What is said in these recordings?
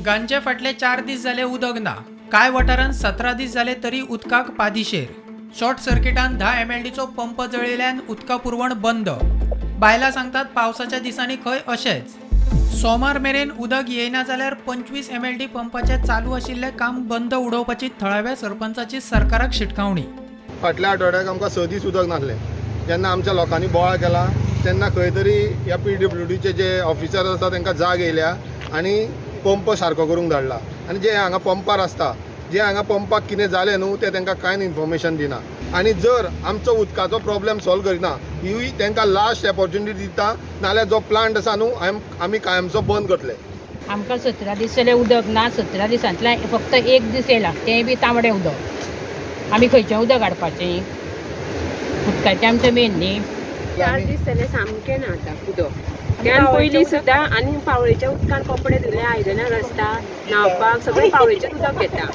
गांजे फाटले 4 दीस जाले उदक ना. कांय वाठारांत 17 दीस जाले तरी उदकाक पादिशेर. शॉर्ट सर्किटान 10 MLDचो पंप जळिल्ल्यान उदका पुरवण बंद. बायलां सांगतात पावसाच्या दिसांनी खंय अशेंच. सोमार मेरेन उदक येयना जाल्यार 25 MLD पंपाचें चालू आशिल्लें काम बंद उडोवपाची थळाव्या सरपंचाची सरकाराक शिटकावणी. फाटल्या आठवड्याक आमकां 6 दीस उदक नासलें. जेन्ना आमच्या लोकांनी बोवाळ केला तेन्ना खंय तरी ह्या PWDचे जे ऑफिसर आसा तांकां जाग येयल्या आनी पंप सारको करूंक धाडला. आनी जे हांगा पंपार आसता, जे हांगा पंपाक कितें जालें न्हू तें तांकां कांय इन्फॉर्मेशन दिना. आनी जर आमचो उदकाचो प्रॉब्लेम सॉल्व करिना ही तांकां लास्ट ऑपॉर्च्युनिटी दिता, नाल्यार जो प्लांट आसा न्हू आमी कायमचो बंद करतले. आमकां 17 दीस जाले उदक ना. 17 दिसांतल्यान फक्त 1 दीस येयला, तें बी तांबडें उदक. आमी खंयचें उदक हाडपाचें? उदकाचें आमचें मेन न्ही. 4 दीस जाले सामकें ना आतां उदक. त्यान पयलीं सुद्दां आनी पावळेच्या उदकान कपडे धुले, आयदनां घासता, न्हांवपाक सगळें पावळेचें उदक घेता.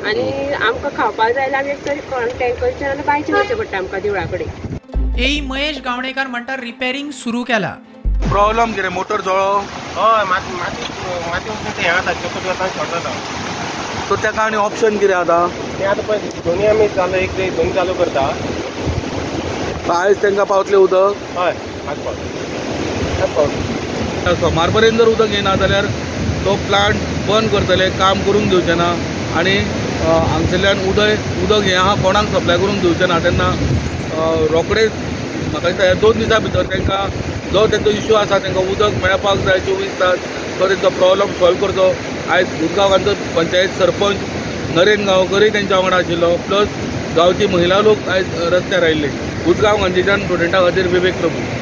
आनी आमकां खावपाक जाय जाल्यार आमी एक तरी टँकरचें आनी बांयचें वचचें पडटा आमकां देवळा कडेन. एई महेश गावणेकर म्हणटा रिपेरींग सुरू केला. प्रॉब्लम कितें? मोटर जळो? हय, माती माती वचून हें जाता, चकत वता, शॉर्ट जाता. सो ताका आनी ऑप्शन कितें आतां? तें आतां पळय दोनी आमी चालू, एक दोनी चालू करता. आयज तांकां पावतलें उदक? हय, आज पावतलें. सोमार पर्यंत जर उदक येना जाल्यार तो प्लांट बंद करतले, काम करूंक दिवचें ना आनी हांगसरल्यान उदक हें आहा कोणाक सप्लाय करूंक दिवचें ना. तेन्ना रोखडेच म्हाका दिसता ह्या 2 दिसां भितर तांकां जो तेंचो इश्यू आसा तांकां उदक मेळपाक जाय 24 तास, तो तेंचो प्रॉब्लम सॉल्व करचो. आयज उदगांव गांवचो पंचायत सरपंच नरेन गांवकरूय तेंच्या वांगडा आशिल्लो, प्लस गांवची महिला लोक आयज रस्त्यार आयिल्ले. उदगांव गांजेच्यान स्टुडंटा खातीर विवेक प्रभू.